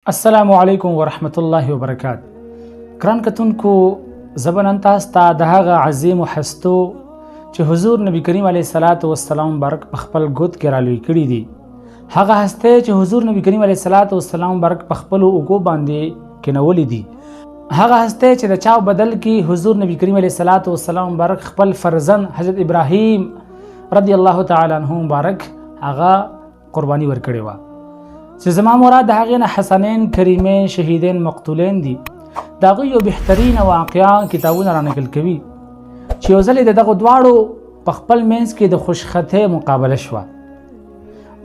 السلام علیکم ورحمت الله وبرکات. ګران کتونکو، زه به نن تاسو ته د هغه عظیم هستو چې حضور نبی کریم علیه الصلاة والسلام مبارک په خپل ګوت کې رالوی کړي دي، هغه هستی چې حضور نبی کریم علیه الصلاة والسلام مبارک په خپلو اوږو باندې کینولي دي، هغه هستی چې د چا بدل کې حضور نبی کریم علیه الصلاة والسلام مبارک خپل فرزند حضرت ابراهیم رضی الله تعالی عنه مبارک هغه قرباني ورکړې وه، چې زما مراد د هغې نه حسنین کریمین شهیدین مقتولین دي. د هغوی یو بهترینه واقعه کتابونه را نقل کوي چې یو ځل د دغو دواړو په خپل منځ کې د خوشخطۍ مقابله شوه.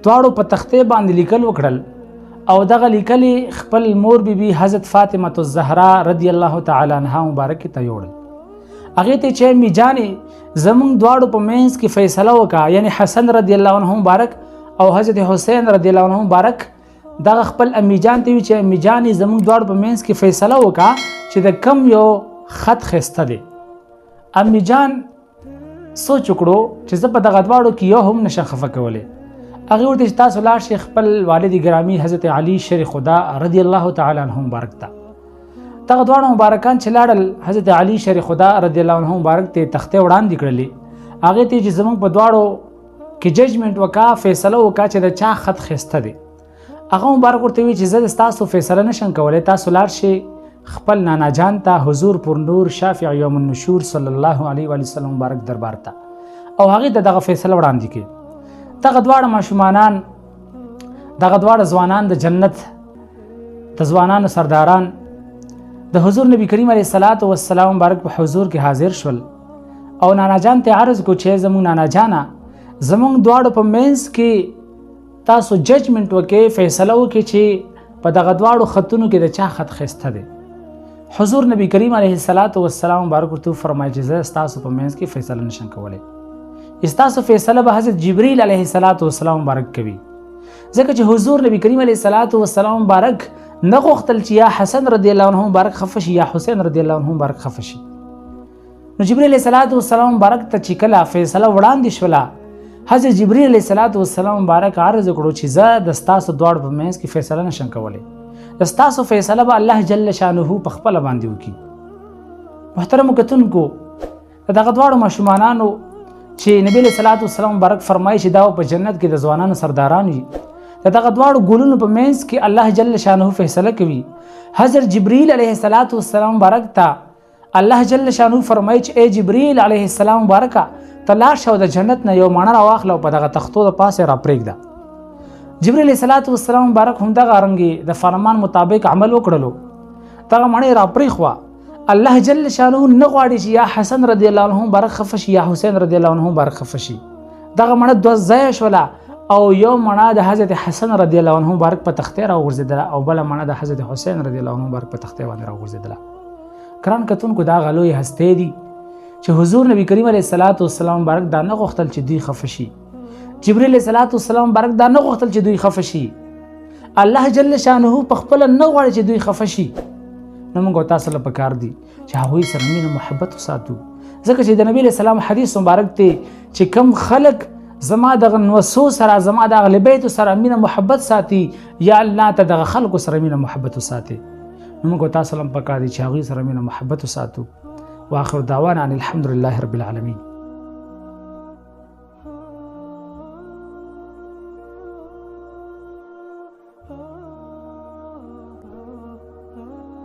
دواړو په تختې باندې لیکل وکړل او دغه لیکل خپل مور بی بی حضرت فاطمه الزهرا رضی الله تعالی عنها مبارکې ته یوړل. هغې ته چې امی جانې زمونږ دواړو په منځ کې فیصله وکړه، یعنی حسن رضی الله عنه مبارک او حضرت حسین رضی الله عنه مبارک دغه خپل امی جان ته وی چې امی جانې زمونږ دواړو په منځ کې فیصله وکړه چې د کم یو خط ښایسته دی. امی جان سوچ وکړو چې زه په دغه دواړو کې یو هم نشم خفه کولی. هغې ورته چې تاسو لاړ شئ خپل والد ګرامي حضرت علي شر خدا رضی الله تعالی عنه مبارک ته. دغه دواړه مبارکان چې لاړل حضرت علي شر خدا رضی الله عنه مبارک ته تختې وړاندې کړلې. هغې ته چې زمونږ په دواړو کې ججمنټ وکا، فیصله وکا چې د چا خط ښایسته دی. هغه مبارک ورته وی چې زه د ستاسو فیصله نشم کولی، تاسو لاړ شئ خپل نانا جان ته حضور پر نور شافع یوم النشور صلی الله علیه وسلم مبارک دربار ته، او هغې ته دغه فیصله وړاندې کړي. دغه دواړه ماشومانان، دغه دواړه ځوانان د جنت د ځوانانو سرداران د حضور نبی کریم علیه الصلاة والسلام مبارک په حضور کې حاضر شول او نانا جان ته عرض کو چې زموږ نانا جانه زموږ دواړو په منځ کې تاسو ججمنټ وکړئ، فیصله وکړئ چې په دغه دواړو خطونو کې د چا خط ښایسته دی. حضور نبی کریم علیه الصلاة والسلام مبارک ورته وفرمایل چې زه ستاسو په منځ کې فیصله نشم کولی، ستاسو فیصله به حضرت جبریل علیه الصلاة والسلام مبارک کوي، ځکه چې حضور نبی کریم علیه الصلاة والسلام مبارک نه غوښتل چې یا حسن رضی الله عنه مبارک خفه شي یا حسین رضی الله عنه مبارک خفه شي. نو جبریل علیه الصلاة والسلام مبارک ته چې کله فیصله وړاندې شوله، حضرت جبریل علیه الصلاة والسلام مبارک عرض وکړو چې زه د ستاسو دواړو په منځ کې فیصله نشم کولی، د ستاسو فیصله به الله جل شانه په خپله باندې وکړي. محترمو کتونکو، د دغه دواړو ماشومانانو چې نبی علیه الصلاة والسلام مبارک فرمایي چې دا په جنت کې د ځوانانو سرداران وي، د دغه دواړو ګلونو په منځ کې الله جل شانه فیصله کوي. حضرت جبریل علیه الصلاة والسلام مبارک ته الله جل شانه فرمایي چې ای جبریل علیه السلام مبارکه، ته لاړ شه او د جنت نه یو ماڼه راواخله او په دغه تختو د پاسه راپرېږده. جبریل علیه الصلاة والسلام مبارک هم دغه رنګې د فرمان مطابق عمل وکړلو، دغه ماڼه یې راپرېښوه. الله جل شانه نه غواړي چې یا حسن رضی الله عنه مبارک خفه شي یا حسین رضی الله عنه مبارک خفه شي. دغه مڼه دوه ځایه شوله او یو مڼه د حضرت حسن رضی الله عنه مبارک په تختې راوغورځېدله او بله مڼه د حضرت حسین رضی الله عنه مبارک په تختې باندې راوغورځېدله. ګران کتونکو، دا هغه لوی هستۍ دي چې حضور نبی کریم علیه الصلاة والسلام مبارک دا نه غوښتل چې دوی خفه شي، جبریل علیه الصلاة والسلام مبارک دا نه غوښتل چې دوی خفه شي، الله جل شانه په خپله نه غواړي چې دوی خفه شي. نو موږ تاسو له پکار دي چې هغوی سره مینه محبت وساتو، ځکه چې د نبی علیه السلام حدیث مبارک دی چې کم خلک زما دغه نوسو سره، زما د اهل بیتو سره مینه محبت ساتي، یا الله ته دغه خلکو سره مینه محبت وساتي. نو موږ تاسو له پکار دي چې هغوی سره مینه محبت وساتو. واخر دعوانا ان الحمد لله رب العالمین.